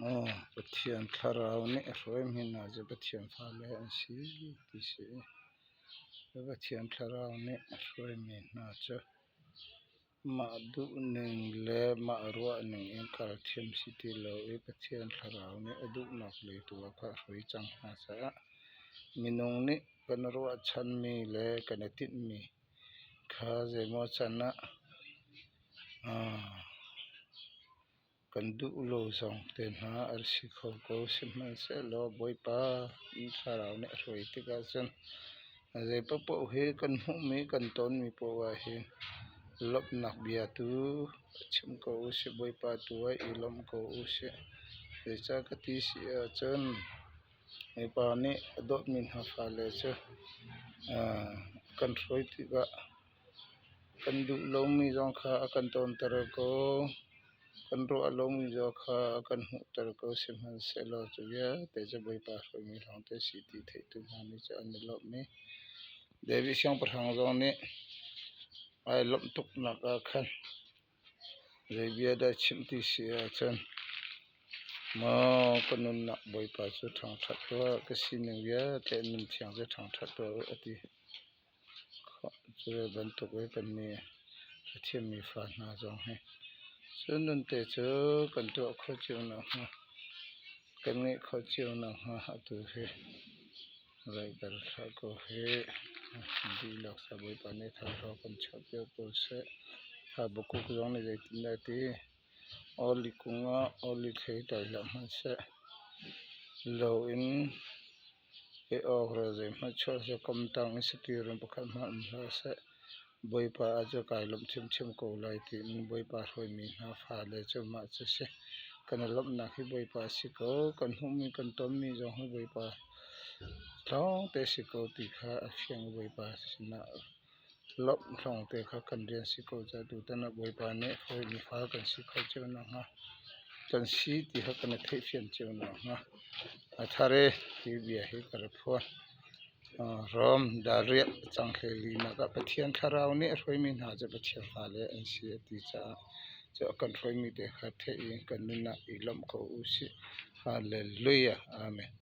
Aw Pathian thlarau nih a hruaimi hna cu Pathian fale an si ti si. Pathian thlarau nih a hruaimi hna cu mah duhning le mah ruahning in kal thiam si ti lo i Pathian thlarau nih a duhnak lei tu ah kha a hruai cang hna caah minung nih kan ruahchanmi le kan i tinhmi kha zeimaw can ah kan duh lo zong te hna an si kho ko. Sihmanhsehlaw Bawipa thlarau nih a hruai tikah cun zei paohpaoh hi kan hmuhmi kan tonmi paoh ah hin lawmhnak bia tu chim ko usih. Bawipa tu ah i lawm ko usih. Zeicah ka ti si ahcun Bawipa nih a dawtmi hna fale cu kan hruai tikah kan duh lomi zong kha a kan tawnter ko. Kan ruah lomi zong kha a kan hmuhter ko. Sihmanhsehlaw cu vialte cu Bawipa hruaimi lawngte a si ti theihtu hna nih cun an i lawmh i David siangpahrang zong nih ai lawmh tuknak ah khan zei bia dah chimh ti si ahcun, Maw ka nunnak Bawipa cu ṭhangṭhat tuah, ka sining vialte min thiang cu ṭhangṭhat tuah u, a ti. Cu bantuk i kannih a thiammi fa hna zong hi cu nunte cu kan tuah khawh cio nakhnga, kan ngeih khawh cio nakhnga atu hi raiter hlah ko hih. Dihlak sa Bawipa nih thawngṭha kan chuahpiak ko seh. Habakkuk zong nih zeitindah a ti? Oli kung ah oli thei tai hlah hmanhseh. Lo in Ei awk rawl zeihmanh chuah seh, komtang in sapi-run pakhat hmanh um hlah seh. Bawipa ah cu kai lawmh ṭhiamṭhiam ko lai tiin Bawipa hruaimi hna fale cu mah cu a si. Kan i lawmhnak hi Bawipa a si ko. Kan hmuhmi kan tonmi zong hi Bawipa lawngte a si ko ti kha a fiang i Bawipa sinah lawmh lawngte kha kan rian si ko caah tutan ah Bawipa nih hruaimi fa kan si kho cio nakhnga kan si ti kha kan i theihfian cio nakhnga a thar i hi bia hi ka ra phuan. Rom dariah cang hlei-linak ah Pathian Thlarau nih a hruaimi hna cu Pathian fale an si a ti caah cu a kan hruaimi te kha theih in kan nun ah i lawmh ko u sih. Hallelujah. Amen.